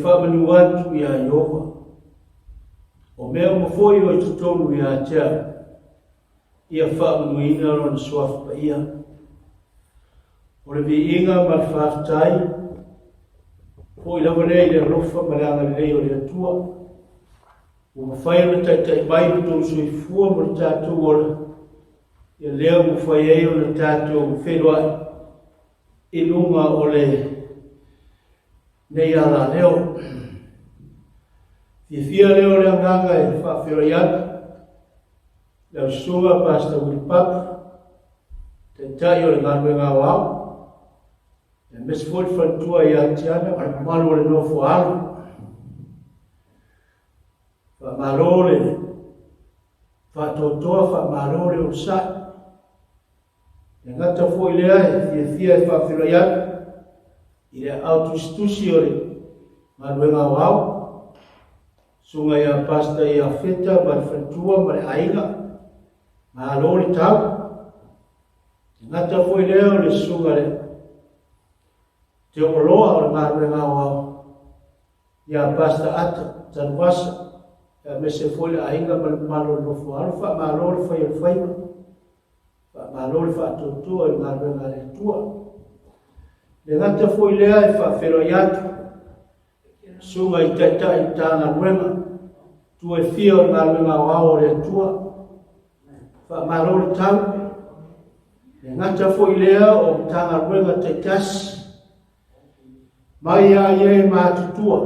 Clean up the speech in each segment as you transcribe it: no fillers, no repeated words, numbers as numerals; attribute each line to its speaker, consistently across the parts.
Speaker 1: faamanu atu iā Ieova, o mea uma foi o i totonu iā te au, ia faamanuina Lona Suafa Paia. O le viiga ma le faafetai, foi lava lea i le alofa ma le agalelei o le Atua, ua mafai ona taitai mai lo outou soifua ma lo tatou ola, ia lea ua mafai ai ona tatou feiloai i luga o le nei alaleo. Fiafia lea o le agaga e faafeiloai atu lau susuga Pastor Willie Papu, taitai o le galuega aoao, aemaise foi le faletua ia Tiana ma le mamalu o le nofo a alo. Faamalo le faatoatoa, faamalo le onosai. E gata foi lea e fiafia e faafeiloai atu i le aao tusitusi o le galuega aoao, susuga ia Pastor Iafeta ma le faletua ma le aiga, malo le tau. E gata foi lea o le susuga le Teoloa o le galuega aoao, ia Pastor Ata Tanuvasa, aemaise foi le aiga ma le mamalu o le nofo alo, faamalo le fai o le faiva. Faamalo le faatuatua i le galuega a le Atua. Le gata foi lea e faafeiloai atu, susuga i taitai Matagaluega, tua e fia o le galuega aoao a le Atua. Faamalo le tau. Le gata foi lea o Matagaluega taitasi, mai ia ia e matutua,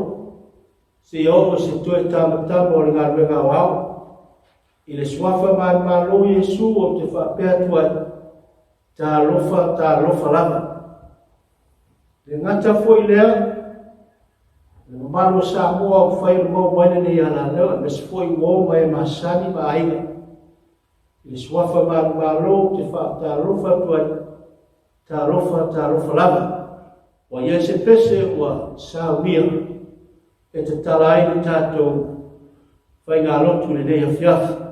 Speaker 1: seia oo i se toe tamatama o le galuega aoao. I le Suafa manumalo o Iesu ou te faapea atu ai, Talofa, talofa lava. Le gata foi lea, le mamalu o Samoa ua fai ona maua mai lenei alaleo, aemaise foi uo ma e masani ma aiga. I le Suafa manumalo ou te faatalofa atu ai, Talofa, talofa lava. Ua i ai se pese ua saunia e tatala ai le tatou faigalotu i lenei afiafi.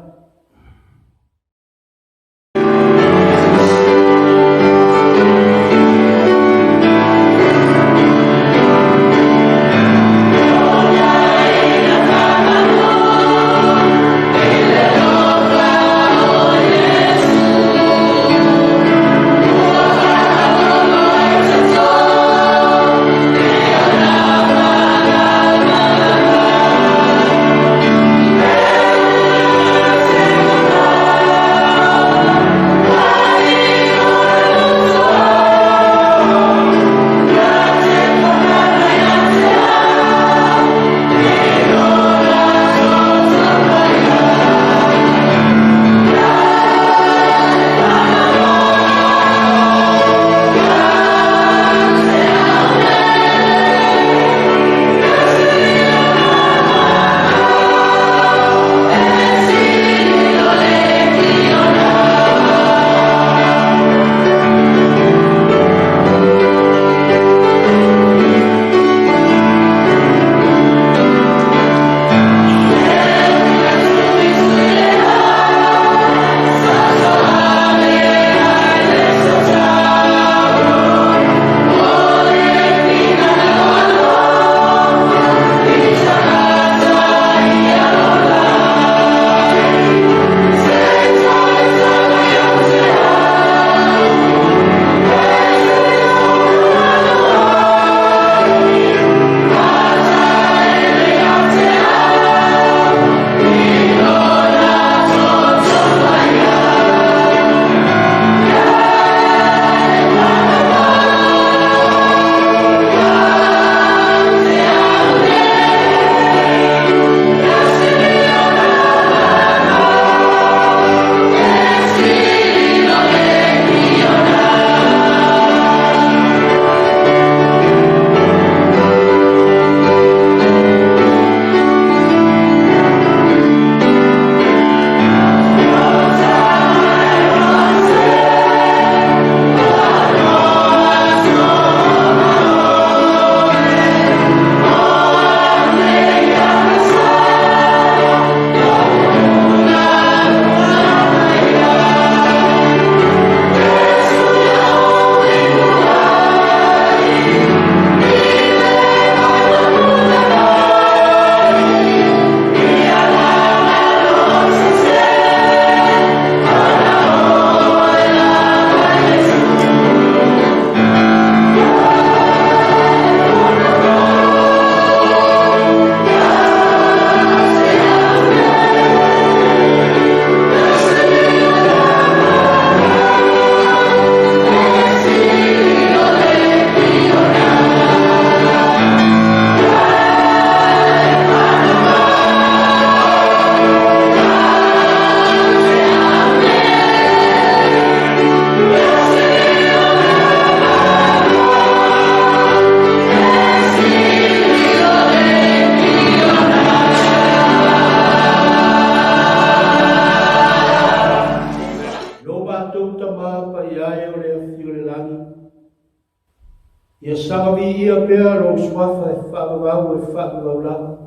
Speaker 1: Ia saga viia pea lou suafa e faavavau e faavavau lava.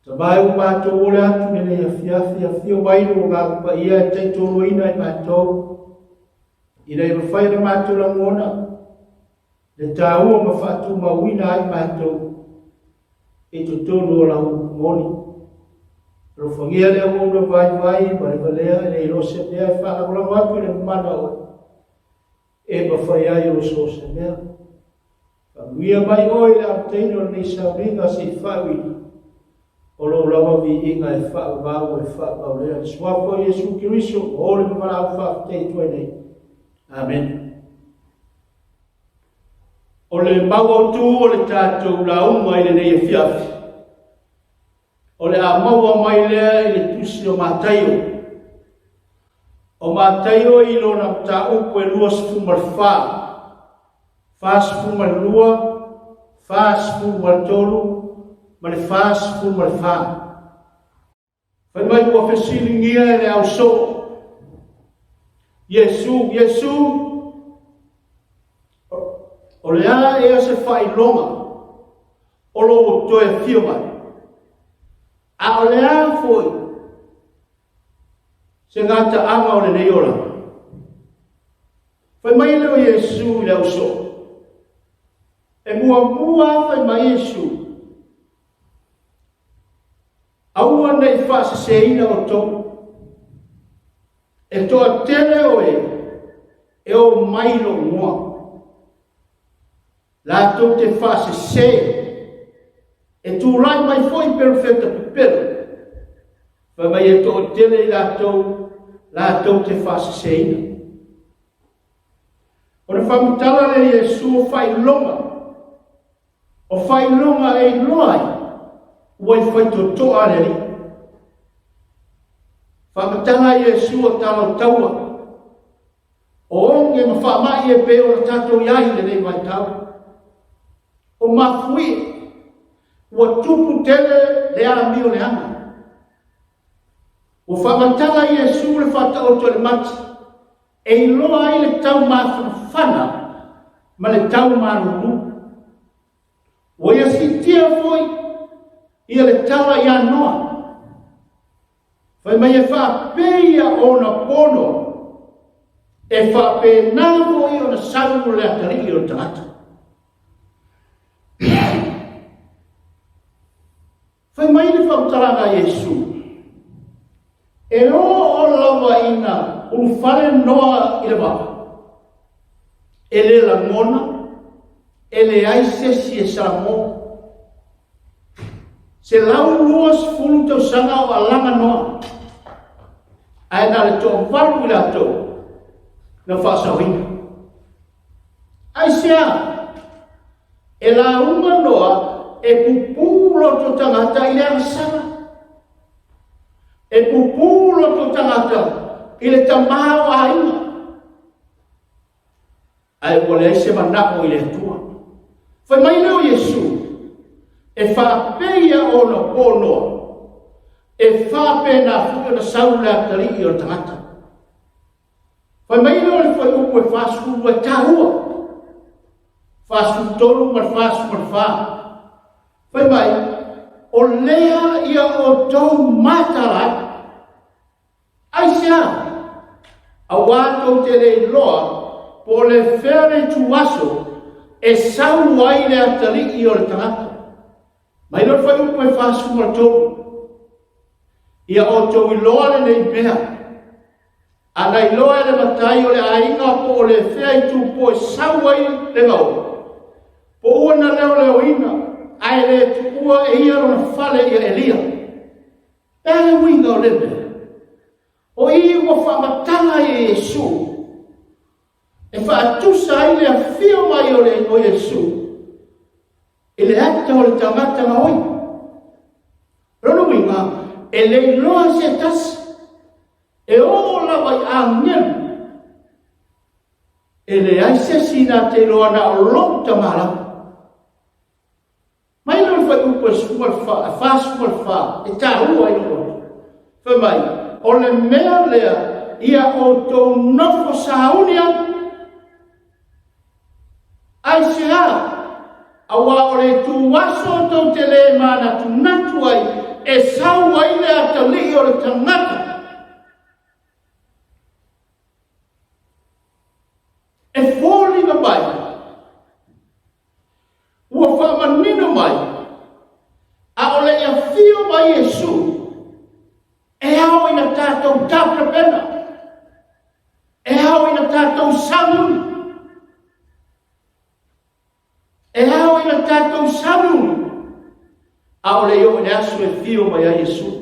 Speaker 1: Tama e ua matou ole atu lenei afiafi, afio mai lou Agaga Paia e taitoloina i matou, ina ia mafai ona matou lagona le taua ma faatumauina ai matou i totonu o lau upu moni. Alofagia le auauna vaivai ma le valea e le iloa se mea e faalagolago atu i le mana o oe. E mafai ai o so o se mea. Faamanuia mai oe i le amataina o lenei sauniga se i faauiina o lou lava viiga e faavavau e faavaulea i le Suafa o Iesu Keriso o le ma valaau faafetai atu ai nei. Amene. O le mau autu o le tatou lauga i lenei afiafi, O le a maua mai lea i le tusi o Mataio. O Mataio i lona mataupu e 24, 42, 43 ma le 44. Fai mai ua fesiligia e le ausoo, Iesu, Iesu, o le a ea se faailoga o lou toe afio mai? A o le a foi se gataaga o lenei olaga? Fai mai lea o Iesu i le ausoo, e muamua fai mai Iesu, aua ne i faaseseina outou. E toatele o e e o mai i lou igoa, latou te faasese, e tulai mai foi perofeta pepelo, fai mai e toatele i latou, latou te faaseseina. Ona faamatala lea Iesu o faailoga, o faailoga e iloa ai, ua i faitotoa le Alii. Faamatala a Iesu o tala o taua, o oge ma faamai e pei ona tatou i ai i lenei vaitau. O mafuie, ua tupu tele le amio leaga. Ua faamatala Iesu le faataoto e le mati, e iloa ai le tau mafanafana ma le tau malulu. Ua ia siitia foi ia le tala ia Noa, fai mai e faapeia ona pono, e faapena foi ona sau le atalii o le tagata. Fai mai le faamatalaga a Iesu, E oo lava ina ulufale Noa i le vaa, e le lagona, e leai se isi e salamo. 120 tausaga o alaga Noa, ae na o le toavalu i latou na faasaoina. Aisea? E lauga Noa e pupū loto tagata i le agasala. E pupū loto tagata i le tamaoaiga. Ae ua leai se manao i le Atua. Fai mai lea o Iesu, e faapeia ona po Noa, e faapena foi ona sau le atalii o le tagata. Fai mai lea o le fuaiupu e 42 e taua, 43 ma le 44. Fai mai, o lea ia outou mataala ai. Aisea? Auā tou te le iloa po o le fea le ituaso e sau ai le atalii o le tagata. Mai lea o le fuaiupu e 43. Ia outou iloa lenei mea, A na iloa e le matai o le aiga po o le fea itupo e sau ai le gaoi, po ua na leoleoina ae le tuua e ia lona fale ia Elia. E a le uiga o lea mea? O i ua faamatala ai e Iesu e faatusa ai le afio mai o le o Iesu i le ata o le tagata gaoi. Lona uiga, e le iloa se tasi E oo lava i agelu, e leai se isi na te iloa na o lou tama lava. Mai lea o le fuaiupu e 44, e taua i lou loto. Fai mai, o le mea lea ia outou nofo sauni ai. Aisea? Aua o le ituaso tou te le manatunatu ai e sau ai le atalii o le tagata. E foliga mai, ua faamanino mai, a o le i afio mai Iesu, e ao ina tatou tapenapena, e ao ina tatou sauniuni, e ao ina tatou sauniuni, a o le i oo i le aso e afio mai ai Iesu.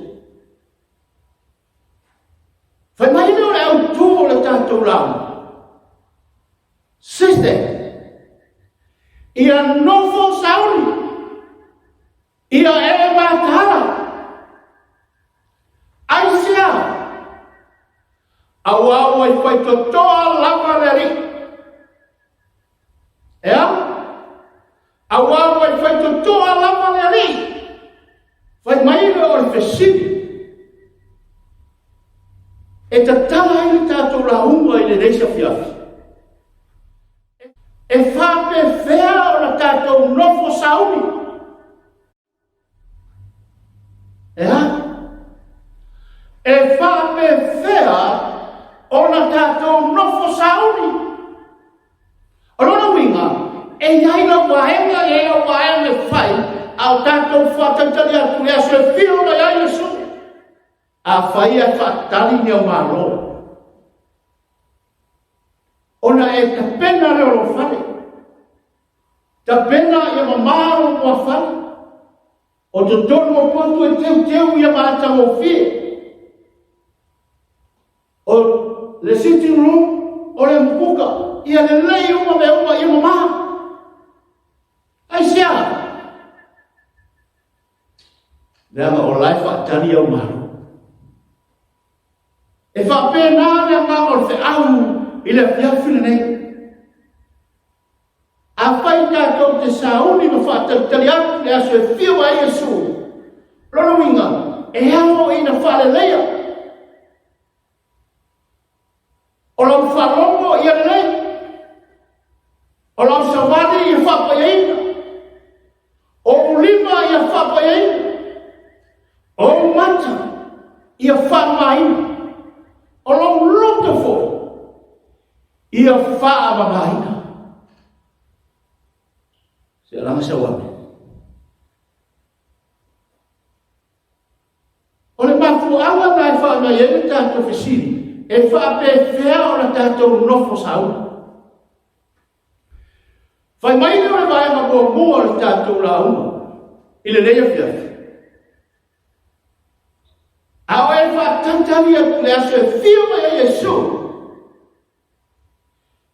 Speaker 1: Fai mai lea o le autū o le tatou lauga. Sister, ia nofo sauni, ia e mataala. Aisea? Aua ua i faitotoa lava le Alii. E a? Aua ua i faitotoa lava le Alii. Fai mai lea o le fesili. E tatala ai le tatou lauga i lenei afiafi. E faapefea ona tatou nofo sauni? E a? E faapefea ona tatou nofo sauni? O lona uiga, e i ai lau vaega, e i ai lau vaega e fai, a o tatou faatalitali atu i le aso e fia mai ai Iesu. Afai ae faatali ni au malo, ona e tapena lea o lou fale, tapena ia mamao lou muafale, o totonu o potu e teuteu ia matagofie, o le sitting room, o le mukuka, ia lelei uma mea uma ia mamā. Aisea? Leaga o la e faatali au malo. E faapena le agaga o le feau i le afiafi lenei. Afai tatou te sauni ma faatalitali atu le aso e fiu ai Iesu, lona uiga, e ao ina faaleleia. O lau faalogo ia lelei, o lau savali ia faapaiaina, o ou lima ia faapaiaina, o ou mata ia faamamaina, o lou loto foi ia faamamaina. Se alaga sau ame. O le mafuaaga na e faamai ai le tatou fesili, e faapefea ona tatou nofo sauni? Fai mai lea o le vaega muamua o le tatou lauga i lenei afiafi. A o e faatalitali atu le aso e fia mai ai Iesu,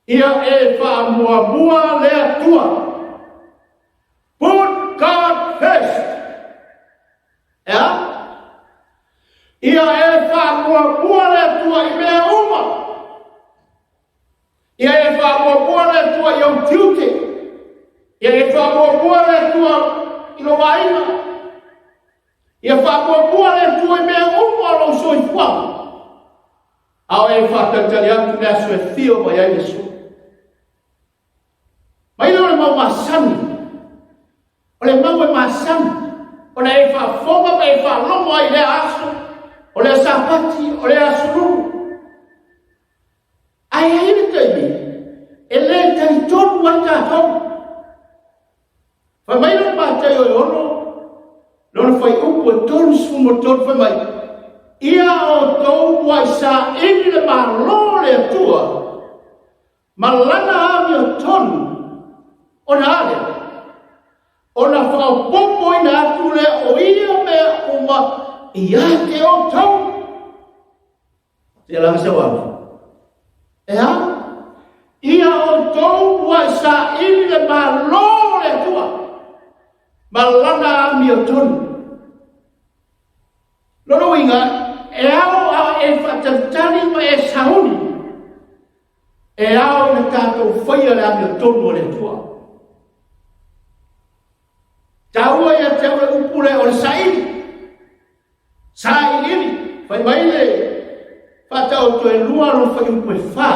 Speaker 1: ia e faamuamua le Atua. Put God first. E a? Ia e faamuamua le Atua i mea uma. Ia e faamuamua le Atua i ou tiute. Ia e faamuamua le Atua i lou aiga. Ia faamuamua le Atua i mea uma o lou soifuaga. A o e faatalitali atu le aso e fio mai ai Iesu. Mai lea o le mau masani, o le mau e masani, ona e faafofoga ma e faalogo ai i lea aso, o lea Sapati, o lea aso Lulu. Ae i ai le taimi e le talitonu ai tatou. Fai mai le Mataio e 6, lona fuaiupu e 33, fai mai, Ia outou muai saili le Malo o le Atua ma lana amiotonu, ona a lea? Ona faaopoopoina atu lea o ia mea uma ia te outou. Te langa sau ame. E a? Ia outou muai saili le Malo o le Atua ma lana amiotonu. Lona uiga, e ao a e faatalitali ma e sauni, e ao ina tatou faia le amiotonu a le Atua. Taua ia te au le upu lea o le saili. Sailiili, fai mai le faataoto e lua lona fuaiupu e fa.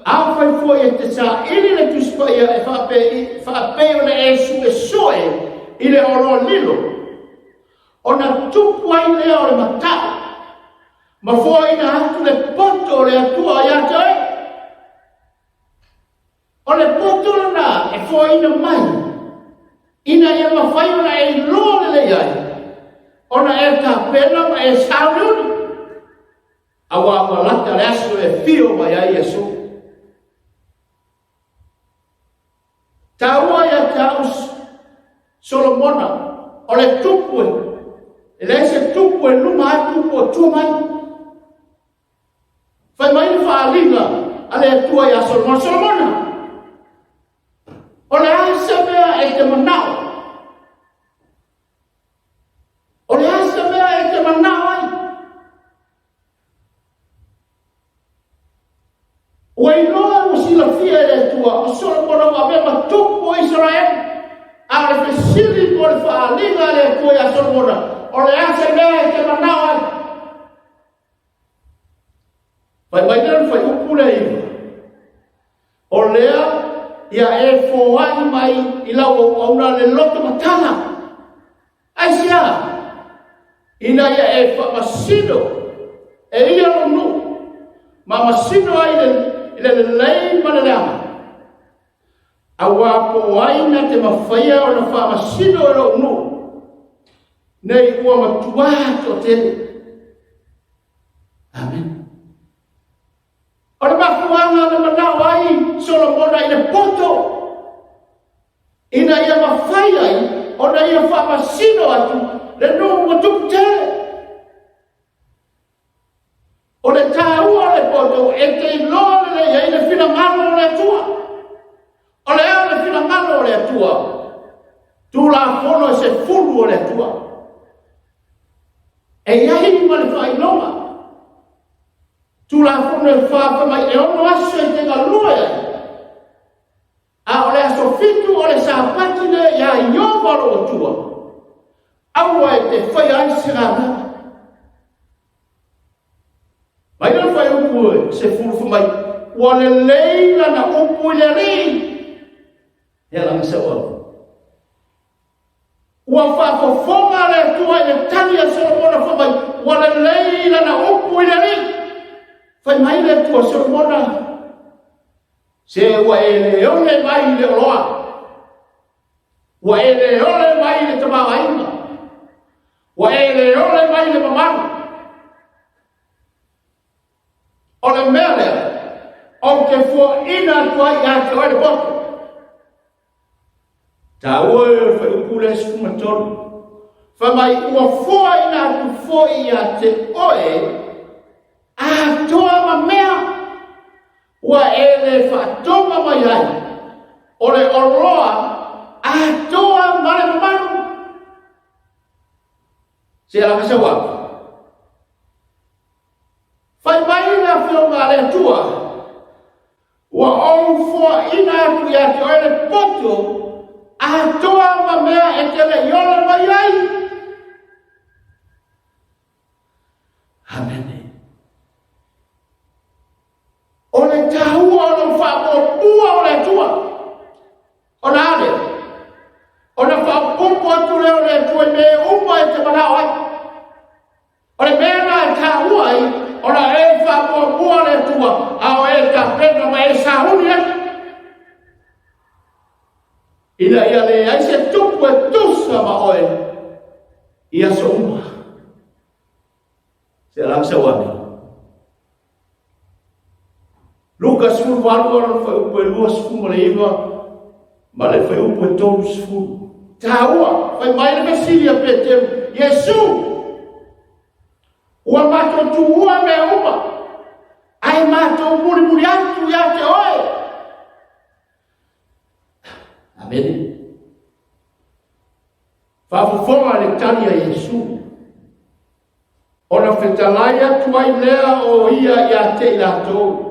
Speaker 1: Afai foi e te saili le Tusi Paia e faapei ona e suesue i le oloa lilo, ona tupu ai lea o le mata'u ma foaina atu le poto o le Atua ia te oe. O le poto lena e foaina mai ina ia mafai ona e iloa lelei ai ona e tapena ma e sauniuni, aua ua lata le aso e afio mai ai Iesu. Taua ia te au Solomona, o le tupu e leai se tupu e luma atu po o tua mai. Fai mai le faaaliga a le Atua ia Solomona, Solomona, o le a se mea e te manao? O le a se mea e te manao ai? Ua iloa ua silafia e le Atua o Solomona ua avea ma tupu o Isaraelu. A o le fesili po o le faaaliga a le Atua ia Solomona, o le a se mea e te manao ai? Fai mai lea o le fuaiupu lea 9, o lea ia e foai mai i lau auauna le loto matala. Aisea? Ina ia e faamasino e ia lou nuu ma masino ai i le lelei ma le leaga. Aua po o ai na te mafaia ona faamasino e lou nuu nei ua matuā toatele. Amen. O le mafuaaga na manao ai Solomona i le poto, ina ia mafai ai ona ia faamasino atu le nuu ua tupu tele. O le taua o le poto e te iloa lelei ai le finagalo o le Atua. O le a le finagalo o le Atua? Tulafono e 10 o le Atua. E i ai ma le faailoga. Tulafono e 4 fai mai e 6 aso e te galue ai. A o le aso 7 o le Sapati lea iā Ieova lou Atua. Aua e te faia ai se galuega. Mai le fuaiupu e 10 fai mai, ua lelei lana upu i le Alii. Ia lana sau au. Ua faafofoga le Atua i le tali a Solomona fai mai, ua lelei lana upu i le Alii. Fai mai le Atua Solomona, se ua e leole mai i le oloa, ua e leole mai i le tamaoaiga, ua e leole mai i le mamalu. O le mea lea, ou te fuaina atu ai ia te oe le poto. Taua e o le fuaiupu lea 13. Fai mai, ua fuaina atu foi ia te oe atoa ma mea ua e le faatoga mai ai, o le oloa atoa ma le mamalu. Se ala ka sau Fai mai le afioga a le Atua, Ua ou foaina atu ia te oe le poto atoa ma mea e te le i ola mai ai. Amene. O le taua o lou faamuamua o le Atua. Ona a lea? Ona faaopoopo atu lea o le Atua i mea uma e te manao ai. O le mea lena e taua ai, ona e faamuamua le Atua, a o e tapena ma e sauni ai. Ina ia leai se tupu e tusa ma oe i aso uma. Se ala sau ane. Luka 18 ona fuaiupu e 29 ma le fuaiupu e 30. Taua, fai mai le fesili a Peteru, Iesu, ua matou tuua mea uma, ae matou mulimuli atu ia te oe. Amene. Faafofoga le tali a Iesu. Ona fetalai atu ai lea o ia ia te i latou,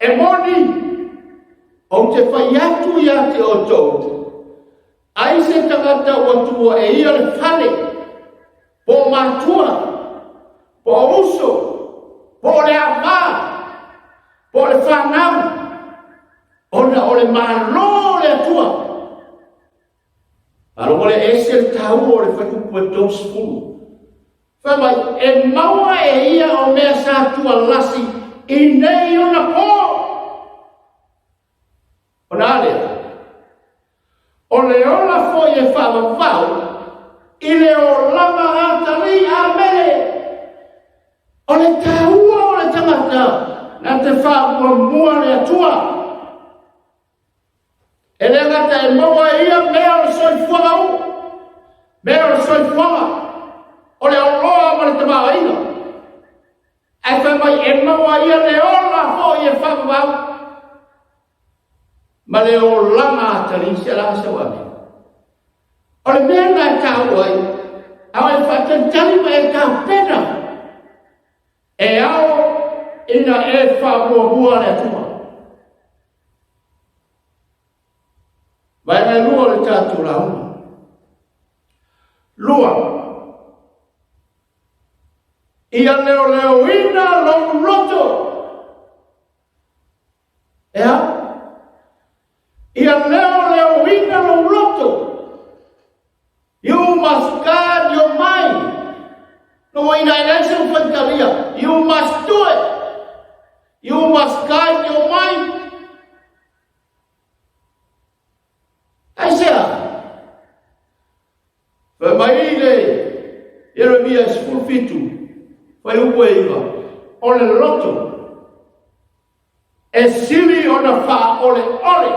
Speaker 1: E moni, ou te fai atu ia te outou, ai se tagata ua tuua e ia le fale, po o matua, po o uso, po o le ava, po o le fanau, Malo o le Atua. Faalogo lea, e ese le taua o le fuaiupu e 30. Fai mai, e maua e ia o mea sa tualasi i nei ona po. Ona a lea? O le ola foi e faavavau i le olaga atalii. Amene. O le taua o le tagata na te faamuamua le Atua. E le gata e maua e ia mea o le soifuaga uma, mea o le soifuaga, o le oloa ma le tamaoaiga, ae fai mai e maua ia le ola foi e faavavau ma le olaga atalii. Se la sau amene. O le mea lena e taua ai, a o e faatalitali ma e tapena, e ao ina e faamuamua le Atua. Vaega e lua o le tatou lauga. Lua, ia leoleoina lou loto. E a? Ia leoleoina lou loto. You must guard your mind. No ina e leai se faitalia. You must do it. You must guide your mind. Aisea? Fai mai le Ieremia 17, fuaiupu e 9, o le loto e sili ona faaoleole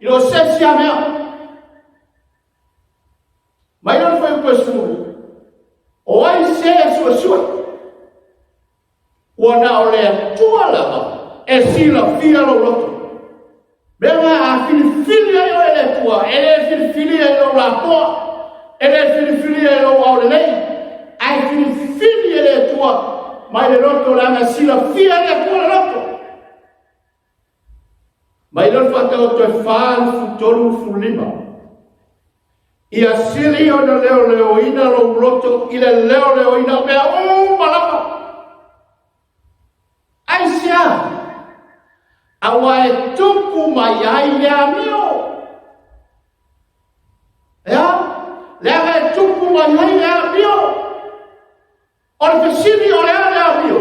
Speaker 1: i lo se isi a mea. Mai le fuaiupu e 10, o ai se e suesue? Ua na o le Atua lava e silafia lou loto. Mea la a filifili ai oe e le Atua, e le filifilia i lou lapoa, e le filifilia i lou ao lelei, ae filifili e le Atua mai le loto, leaga e silafia e le Atua le loto. Mai le faataoto e 43, 15. Ia sili ona leoleoina lou loto i le leoleoina o mea uma lava. Aisea? Aua e tupu mai ai le amio. E a? Leaga e tupu mai ai le amio. O le fesili o le a le amio?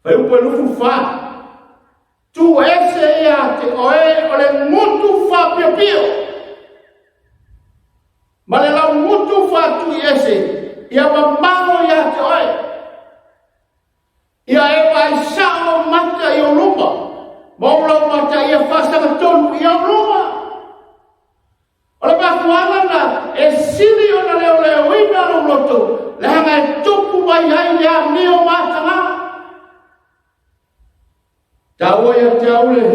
Speaker 1: Fuaiupu e 24. Tu ese ia te oe o le gutu faapiopio ma le laugutu faatuiese ia mamao ia te oe. Ia e vaai sao mata i ou luma, ma ou lau mata ia faasagatonu i ou luma. O le mafuaaga lena e sili ona leoleoina lou loto, leaga e tupu mai ai le amio mataga. Taua ia te au le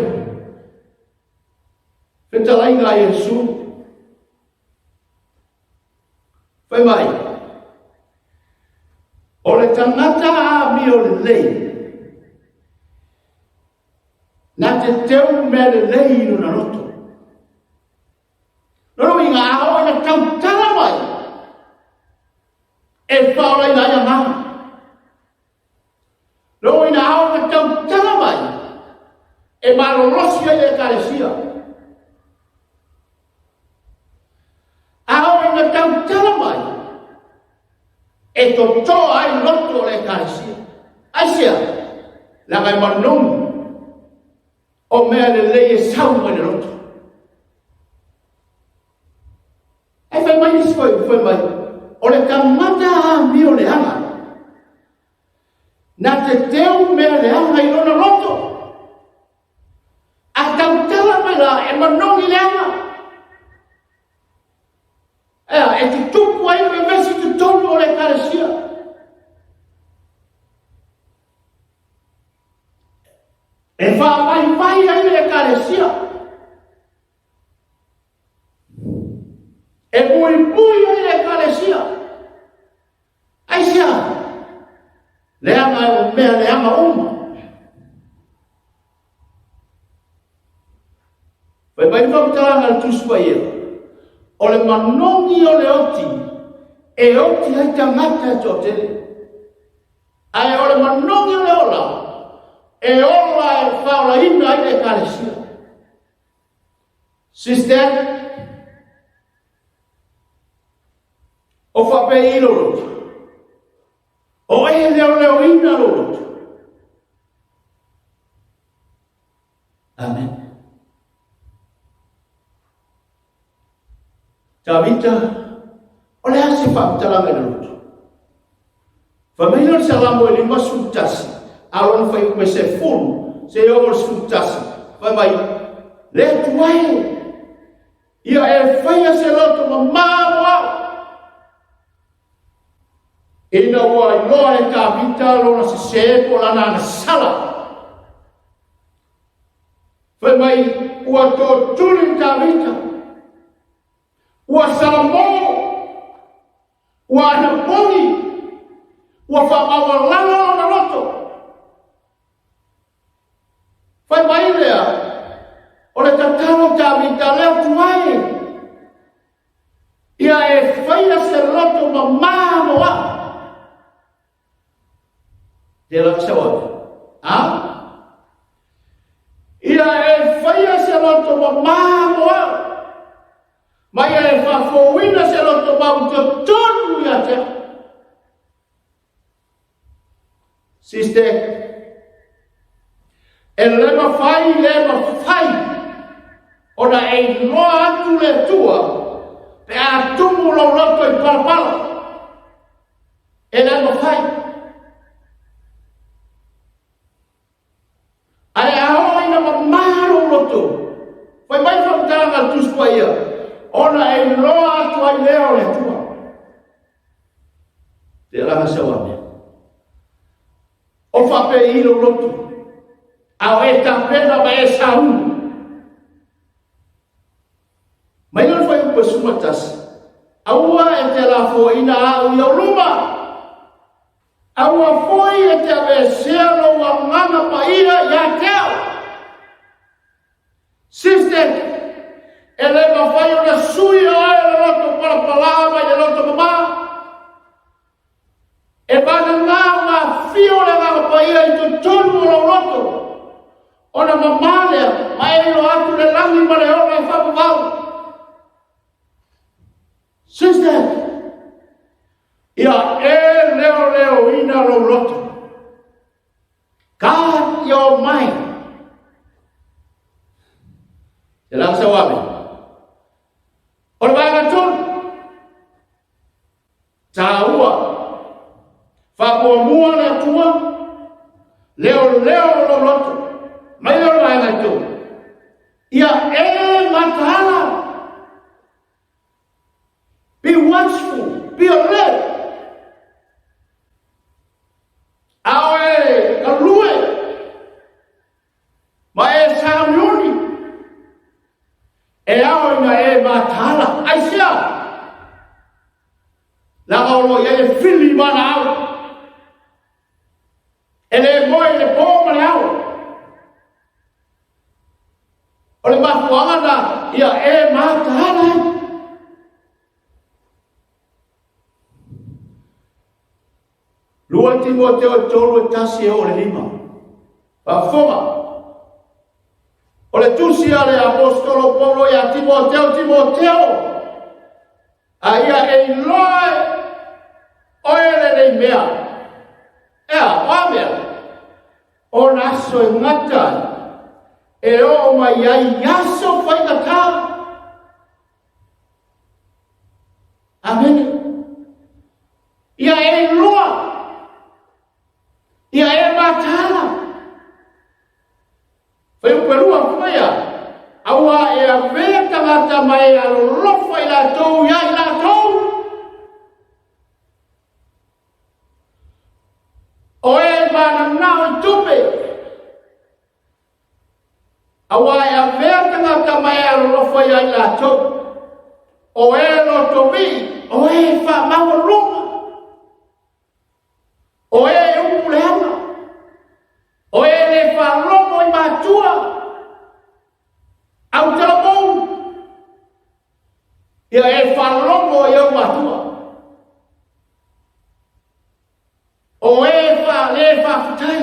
Speaker 1: fetalaiga a Iesu. Fai mai, o le tagata amio lelei, na te teu mea lelei i lona loto. Lona uiga, a oo ina tautala mai, e faaolaina ai agaga. Lona uiga, a oo ina tautala mai, e malolosi ai le Ekalesia. A oo ina tautala mai, e totoa ai loto o le Ekalesia. Aisea? Leaga e manogi o mea lelei e sau mai le loto. Ae fai mai isi foi, fai mai, o le tagata amio leaga, na te teu mea leaga i lona loto. A tautala mai la, e manogi leaga. Ea, e tutupu ai le vevesi i totonu o le Ekalesia. E faavaivai ai le Ekalesia. E muimui ai le Ekalesia. Aisea? Leaga o mea leaga uma. Fai mai le faamatalaga a le Tusi Paia, o le manogi o le oti e oti ai tagata e toatele. Ae o le manogi o le ola, E ola e faaolaina ai le Ekalesia. Sister, o faapei lou loto? O e leoleoina lou loto? Amen. Tavita, o le a se faamatalaga i le loto? Fai mai lea o le Salamo e 51, a lona fuaiupu e 10, seia oo i le 11, fai mai, Le Atua e, ia e faia se loto mamā mo au. Ina ua iloa e Tavita lona sesē po o lana agasala, fai mai, ua tootuli Tavita, ua salamo, ua anapogi, ua faamaualalo lona loto. Fai mai lea, o le tatalo Tavita, le Atua e, ia e faia se loto mamā mo au. Te la sau ake. A? Ia e faia se loto mamā mo au. Ma ia e faafouina se loto mau totonu ia te au. Sister, e le mafai, le mafai ona e iloa atu le Atua pe a tumu lou loto i palapala. E le mafai. Ae a oo ina mamā lou loto, fai mai faamatalaga a le Tusi Paia, ona e iloa atu ai lea o le Atua. Te alaga sau ame. O faapei lou loto, a o e tapena ma e sauni. Mai le fuaiupu e 11, aua e te lafoaina au i ou luma, aua foi e te aveesea lou agaga paia ia te au. Sister, e le mafai ona sui oe le loto palapalā mai le loto mamā. E vagana ua afio le Agaga Paia i totonu o lou loto, ona mamā lea, ma e iloa atu le lagi ma le ola e faavavau. Sister, ia e leoleoina lou loto. Guard your mind. Te langa sau ame. O le vaega tonu, Taua. Faamuamua le Atua, leoleo lou loto, mai lea o le vaega e tolu. Ia e mataala. Be watchful, be alert. A o e galue, ma e sauniuni, e ao ina e mataala. Aisea? Leaga o lo o i ai le fili valaau. E le moe i le pō ma le ao. O le mafuaaga na ia e mataala ai. Lua Timoteo e tolu e tasi e oo i le lima. Faafofoga. O le tusi a le Aposetolo Paulo ia Timoteo, Timoteo, a ia e iloa oe lenei mea. Ea, o a mea? O na aso e gata ai, e oo mai ai i aso faigata. Amene. Ia e iloa, ia e mataala. Fuaiupu e lua, fai mai a, aua e avea tagata ma e alolofa i latou ia i latou. O e mananao i tupe, aua e avea tagata ma e alolofa ia i latou. O e loto vii, o e faamaualuga. O e upu leaga, o e le faalogo i matua, autalavou, ia e faalogo i au matua. O e fa, le faafetai.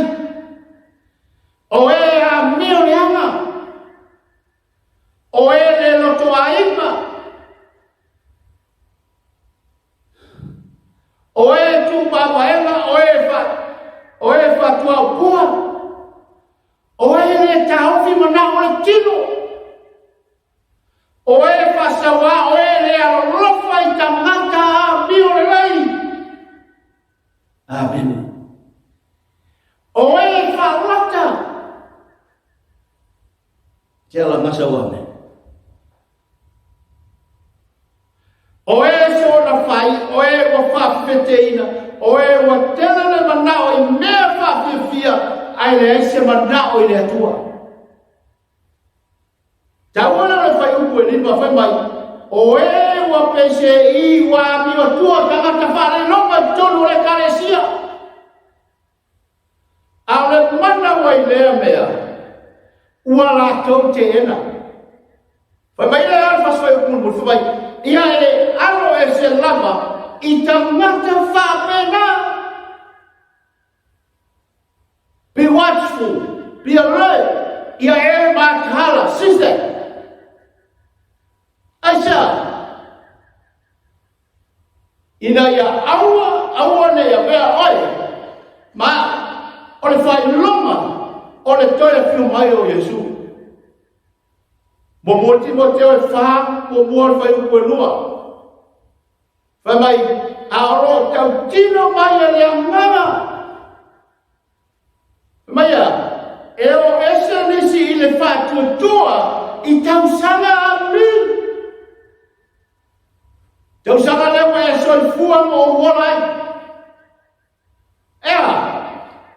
Speaker 1: O e faatuaopua, o e le taofi manao o le tino, o e faasauā, o e le alolofa i tagata amio lelei. Amene. O e faalata. Te ala gasa ua ame. O e soona fai, o e ua faafefeteina, o e ua tele le manao i mea faafiafia, ae leai se manao i le Atua. Taua lea o le fuaiupu e 5 fai mai, o e ua peisei ua amio atua tagata faaleiloga i totonu o le Ekalesia. A o le mana ua i lea mea, ua latou teena. Fai mai le ale fasi fuaiupu mulimuli, fai mai, ia e alo ese lava i tagata faapena. Be watchful, be alert, ia e mataala, sister. Aisea? Ina ia aua, aua ne i avea oe, ma o le faailoga o le toe afio mai o Iesu. Muamua Timoteo e 4, muamua le fuaiupu e 2. Fai mai, a o lo o tautino mai e le Agaga. Fai mai a, e o ese nisi i le faatuatua i tausaga amili. Tausaga lea ua e soifua ma ou ola ai. Ea,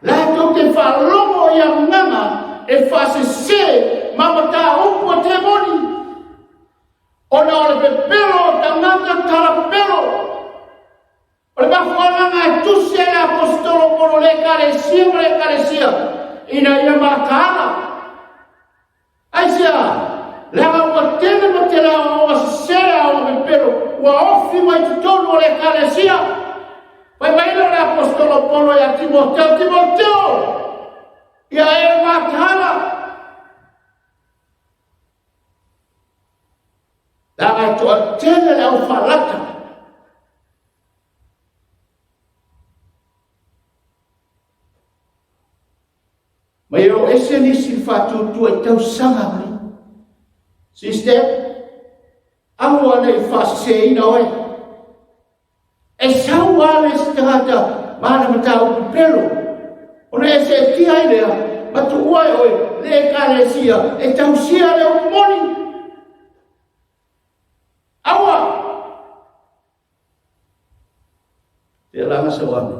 Speaker 1: latou te faalogo i agaga e faasese ma mataupu a temoni, ona o le pepelo o tagata talapelo. O le mafuaaga e tusi ai le aposetolo Paulo le Ekalesia ma le Ekalesia ina ia mataala. Aisea? Leaga ua tele ma tele aoaoga sese aoga pepelo ua ofi mai totonu o le Ekalesia. Fai mai lea o le aposetolo Paulo ia Timoteo, Timoteo, ia e mataala. Leaga e toatele le au faalata. Ma e o ese nisi i le faatuatua i tausaga mai. Sister, aua ne i faaseseina oe. E sau lava le isi tagata ma ana mataupu pelo, ona e seetia ai lea ma tuua e oe le Ekalesia e tausia le upu moni. Aua! Te alanga sa wame.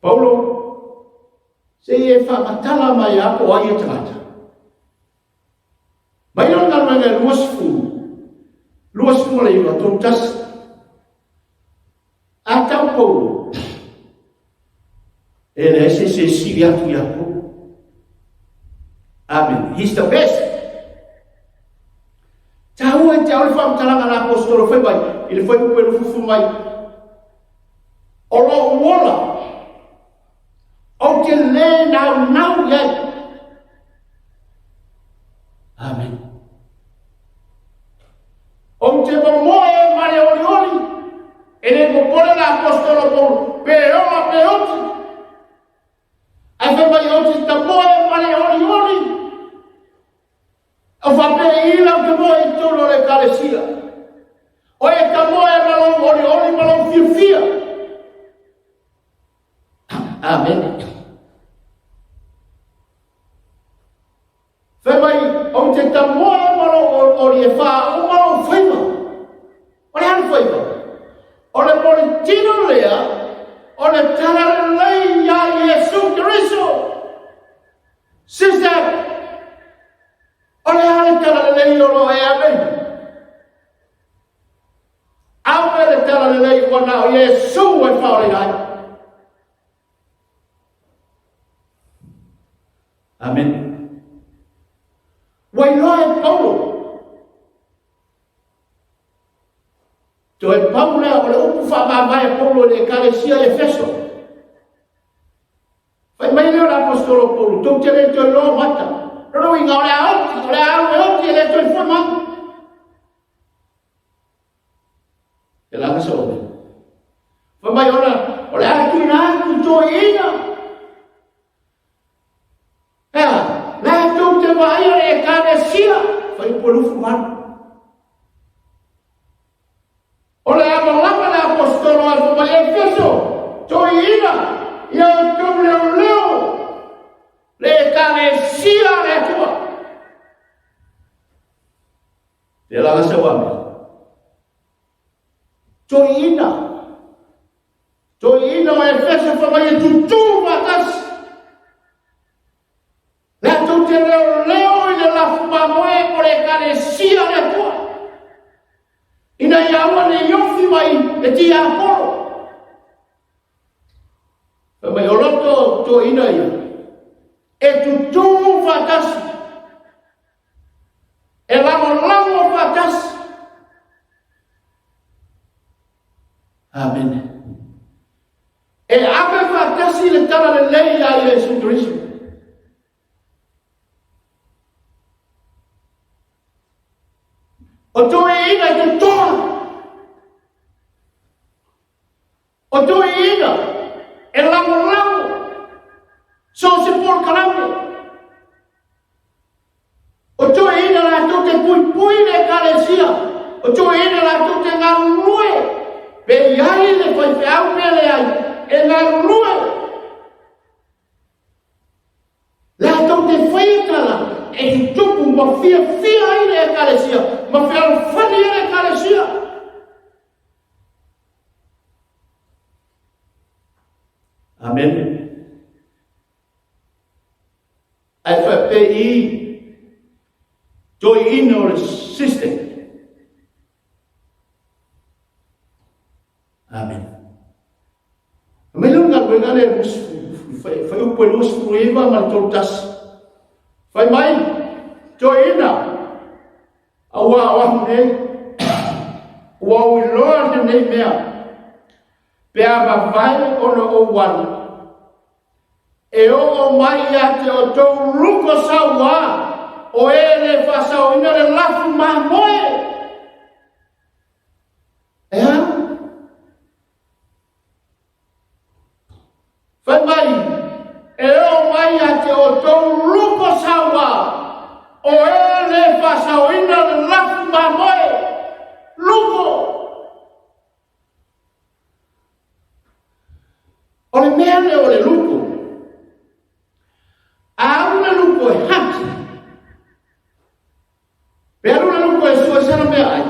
Speaker 1: Paulo, se i e whakatala mai a ko ai e tagata. Mai o galuega e 20, 29, 31. A tau Paulo, e leai se se sili atu ia Paulo. Amen. He's the best. Taua i te au le faamatalaga a le aposetolo fai mai, i le fuaiupu e lufufu mai, o lou ola, ou te lē naunau i ai. Amen. Ou te momoe ma le olioli, e le popole le aposetolo Paulo, pe ola pe oti. Ae fai mai ou te tamoe ma le olioli. O faapea i lau tamoe i totonu o le Ekalesia. O e tamoe ma lou olioli ma lou fiafia. Amene. Fai mai, ou te tamoe ma lou olioli e faauma lou faiva. O le a le faiva? O le molitino lea, o le talalelei iā Iesu Keriso. Sister, o le a le talalelei o lo o e ave? Ave le talalelei ua na o Iesu e faaolaina ai. Amen. Ua iloa e Paulo Toe pau lea o le upu faamavae a Paulo i le Ekalesia i Efeso. Fai mai lea o le aposetolo Paulo, tou te le toe iloa mata. Lona uiga o le a oti, o le a alu e oti e le toe fua mai. E laga sa ome. mai ona o le a tuuina atu i toeaiina. Ea, latou te vaaia le Ekalesia, fuaiupu 28. O le a malama le aposetolo a fai mai Efeso, toeaiina, ia outou leoleo le Ekalesia a le Atua. Le laga sau ame. Toeaiina, toeaiina o Efeso fai mai e tutū faatasi. Latou te leoleo i le lafu mamoe o le Ekalesia a le Atua, ina ia aua ne i ofi mai le tiapolo. Fai mai o loto toeaiina ia, e tutū faatasi, e lagolago faatasi. Amene. E ave faatasi le tala lelei ia Iesu Keriso. O toeaiina i totoa. O toeaiina e lagolago so o se polokalame. O toeaiina latou te puipui le Ekalesia, o toeaiina latou te galulue, pe i ai le faifeau pe leai, e galulue. Latou te faia tala e tutupu ma fiafia ai le Ekalesia, ma fealofani ai le Ekalesia. Amen. Ae faapei toeaiina o le system. Amen. Mai le galuega lea fuaiupu e 29 ma le 31. Fai mai, toeaiina, aua o ahu nei, ua ou iloa lenei mea, pe a vavae ona ou alu, E oo mai ia te outou luko sauā, o e le faasaoina le lafu mamoe. E a? Fai mai, e oo mai ia te outou luko sauā, o e le faasaoina le lafu mamoe. Luko! O le mea lea o le luko, a alu le luko e hati, pe alu le luko e sua sana mea ai,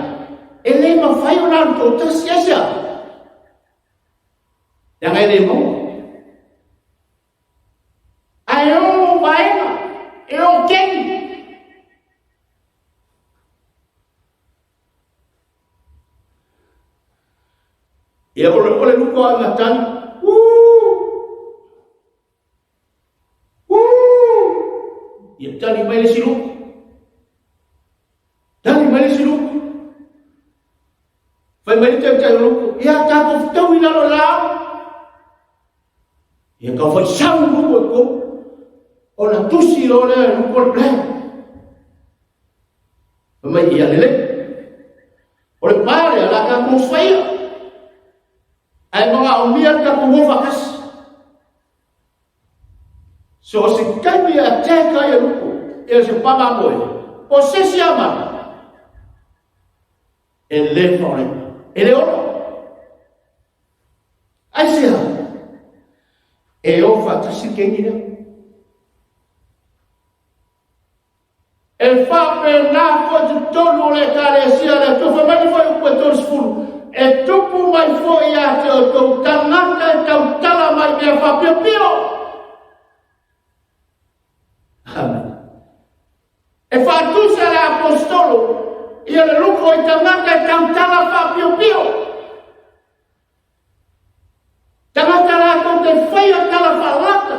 Speaker 1: e le mafai ona alu toatasi aisea? Leaga e le maua. Ae o vaega, e o keni. Ia, o le luko a ina tali, Uu! Uu! Ia tali mai le isi luko. Tali mai le isi luko. Fai mai le taitai o luko, ia tatou fetaui i lalo o lao. Ia kau fai sau luko i kou. Ona tusi loa lea e luko le plan. Fai mai ia lelei. O le pa lea la tatou faia. Ae manaomia le tatou o faatasi. So o se taimi e attack ai e luko, ia se pa mamoe, o se isi amana, e le faolema, e le ola. Aisea? E o faatasi le keini lea. E faapena foi totonu o le Ekalesia a le Atua. Fai mai le fuaiupu e 30, E tupu mai foi ia te outou tagata e tautala mai mea faapiopio. Amen. E faatusa le apostolo ia le luko i tagata e tautala faapiopio. Tagata latou te faia tala faalata,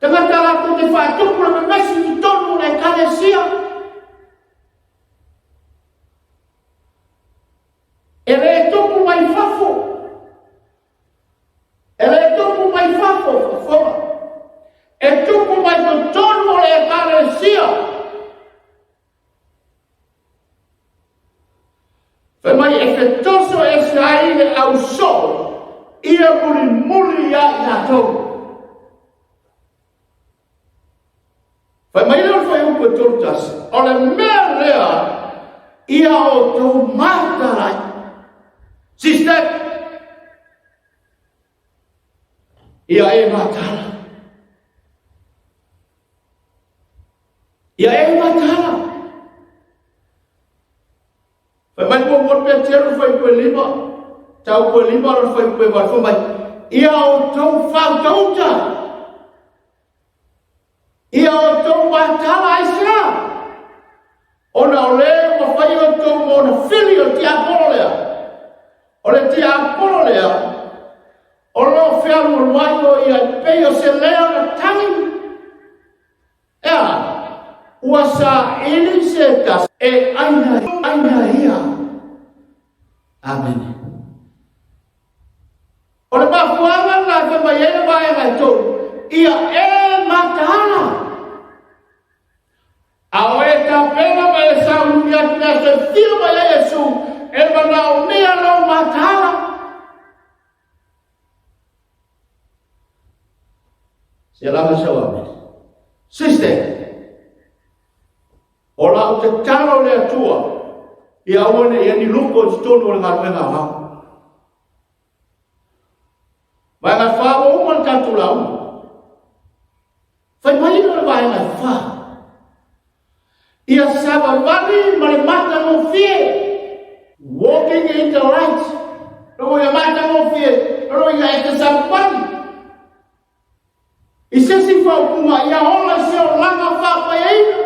Speaker 1: tagata latou te faatupu le memesi i totonu o le Ekalesia. E le tupu mai fafo, e le tupu mai fafo, fofoga. E tupu mai totonu o le Ekalesia. Fai mai e fetoso ese ai le ausoo Ia mulimuli ia i latou. Fai mai lea o le fuaiupu e 31, o le mea lea ia outou mataala ai. Sister, ia e mataala. Ia e mataala. Fai mai muamua Peteru fuaiupu e 5, mataupu e 5 lona fuaiupu e 8, fai mai, ia outou fautauta, ia outou mataala aisea? Ona o le ua fai outou ma ona fili o le tiapolo lea. O le tiapolo lea, o lo o fealualuai o ia e pei o se leo na tagi. E a? Ua saili se tasi e aina, aina ia. Amene. O le mafuaaga lena e fai mai ai le vaega e tolu, ia e mataala. A o e tapena ma e sauni atu le aso e fia mai ai Iesu, e manaomia lou mataala. Se lava sau amene. Sister, o lau tatalo le Atua, ia aua ne i ai ni luko i totonu o le galuega a Aoao. Vaega e fa ua uma le tatou lauga. Fai mai le vaega e fa. Ia savavali ma le matagofie. Walking in the light. Lona ia matagofie, lona ia e te savavali. I se isi faaupuga, ia ola i se olaga faapaiaina.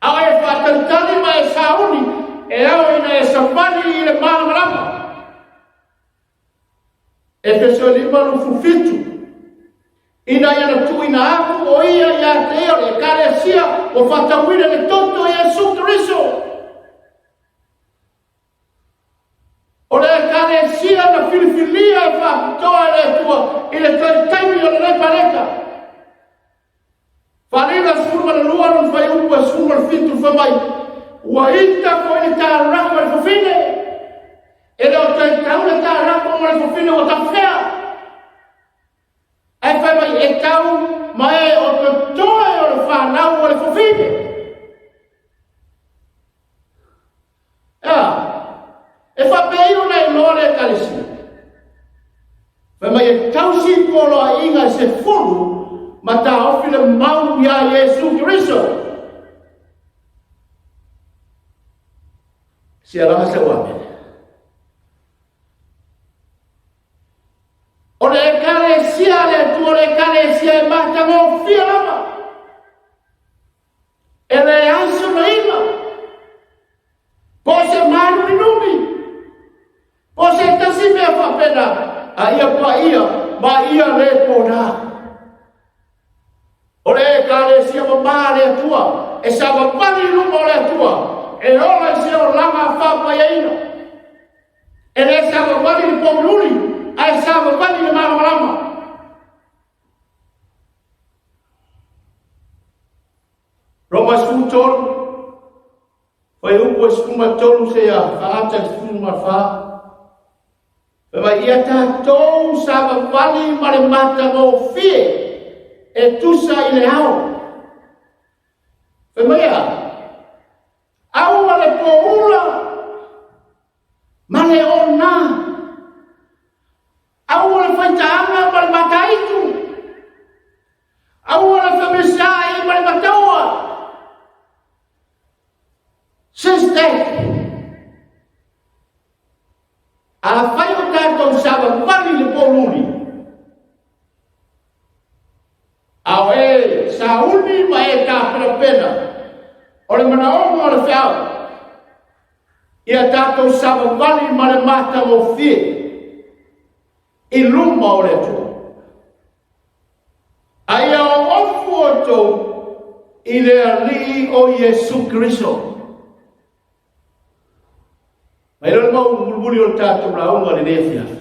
Speaker 1: A o e faatalitali ma e sauni, e ao ina e savali i le malamalama. Efeso 5:27, Ina ia na tuuina atu o ia ia te ia o le Ekalesia ua faatauina i le toto o Iesu Keriso. O le Ekalesia na filifilia e faapitoa e le Atua i le toe taimi o lenei paleta. Faaaliga 12 lona fuaiupu e 17 fai mai, ua ita foi le tālako e le fafine. E le o toe tau le tālako ma le fafine ua tafea. Ae fai mai e tau ma e o totoe o le whanau o le fafine. Ea, e faapea ona e iloa le ekalesia. Fai mai e tausi poloaiga e sefulu ma taofi le mau iā Iesu Keriso. Sialaga sau amene. O le ekalesia a le Atua, o le ekalesia e matagofie lava. E leai sona iga, po o se mānuminumi, po o se tasi mea faapena, a ia paia ma ia le pona. O le Ekalesia mamā a le Atua, e savavali i luma o le Atua, e ola i se olaga faapaiaina. E le savavali i le pouliuli, ae savavali i le malamalama. Roma 13, fuaiupu e 13 seia faata i le 14. Fai mai, ia tatou savavali ma le matagofie e tusa i le ao. Fai mai a, aua le poula ma le ona. Aua le faitaaga ma le mataitu. Aua le femesaai ma le mataua. Sister, afai o tatou savavali le poululi, a o e sauni ma e tapenapena, o le manaoga o le feau, Ia tatou savavali ma le matagofie i luma o le Atua. A ia oofu outou i le Alii o Iesu Keriso. Mai lea o le mau mulimuli o le tatou lauga i lenei afiafi.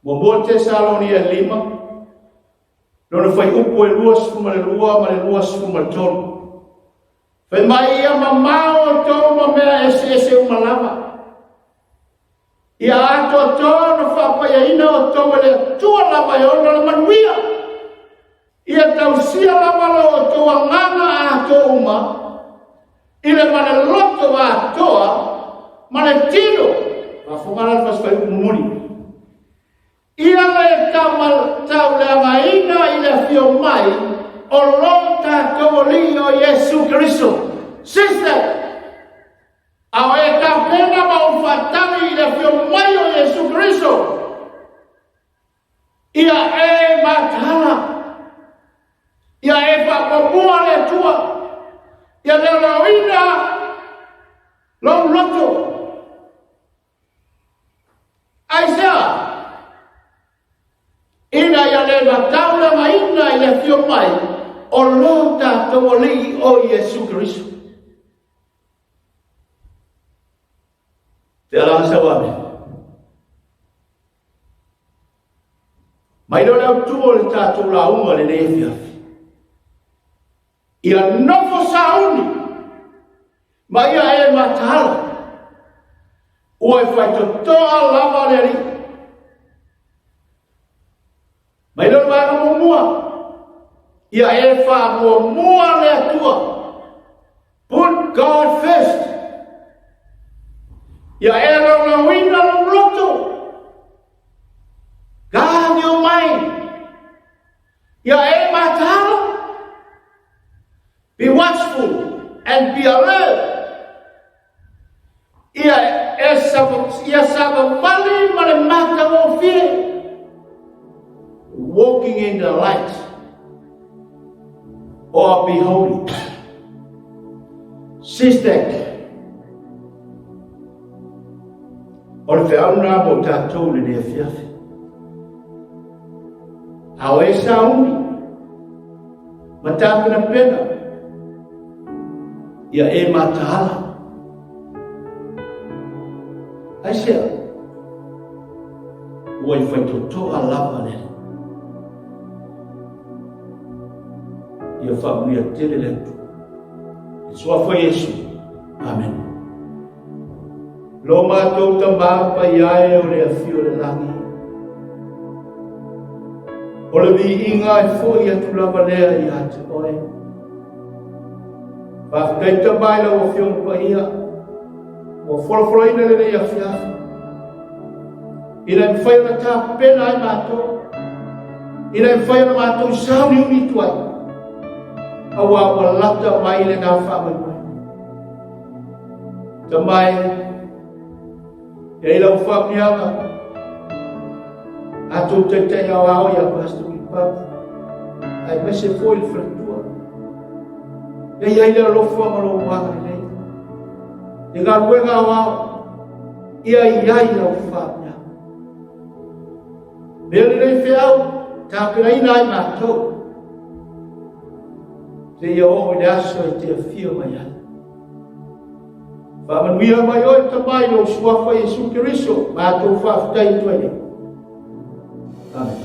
Speaker 1: Muamua Tesalonia e 5, lona fuaiupu e 22 ma le 23. Fai mai ia mamao outou ma mea eseese uma lava. Ia atoatoa ona faapaiaina outou e le Atua lava e ona le manuia. Ia tausia lava lo outou agaga atoa uma i le ma le loto atoa ma le tino. Faafofoga la le fasi muli. Ia le tauleagaina i le afio mai o lo tatou Alii o Iesu Keriso. Sister, a o e tapena ma ou faatali i le afio mai o Iesu Keriso, ia e mataala, ia e faamuamua le Atua, ia leoleoina lou loto. Aisea? Ina ia le matauleagaina i le afio mai o lo tatou Alii o Iesu Keriso. Te ala sau ame. Mai lea o le autu o le tatou lauga lenei afiafi. Ia nofo sauni ma ia e mataala. Ua e faitotoa lava le Alii. Mai lea o le vaega muamua, ia e faamuamua le Atua. Put God first. Ia e laulauina lou loto. Guard your mind. Ia e mataala. Be watchful and be alert. Ia e ia savavali ma le matagofie. Walking in the light or be holy. Sister, o le feau lena mo tatou lenei afiafi. A o e sauni ma tapenapena ia e mataala. Aisea? Ua i faitotoa lava le Alii. Ia faamanuia tele le Atua. I suafa Iesu. Amen. Lo matou Tama paia e o le afio i le lagi. O le viiga e foi atu lava lea ia te oe. Faafetai Tama i lau Afioga Paia ua folafolaina lenei afiafi ina ia mafai ona tapena ai matou, ina ia mafai ona matou sauniuni atu ai, aua ua lata mai lena faamoemoe. Tama e, e i lau faamanuiaga, a tou taitai aoao ia Pastor Wilipatu, aemaise foi le faletua. Ia i ai le alofa ma lou agalelei. I galuega aoao, ia i ai lau faamanuiaga. Mea lenei feau, tapenaina ai matou. Seia oo i le aso e te afio mai ai. Faamanuia mai oe Tama i lou suafa Iesu Keriso, matou faafetai atu ai nei. Amen.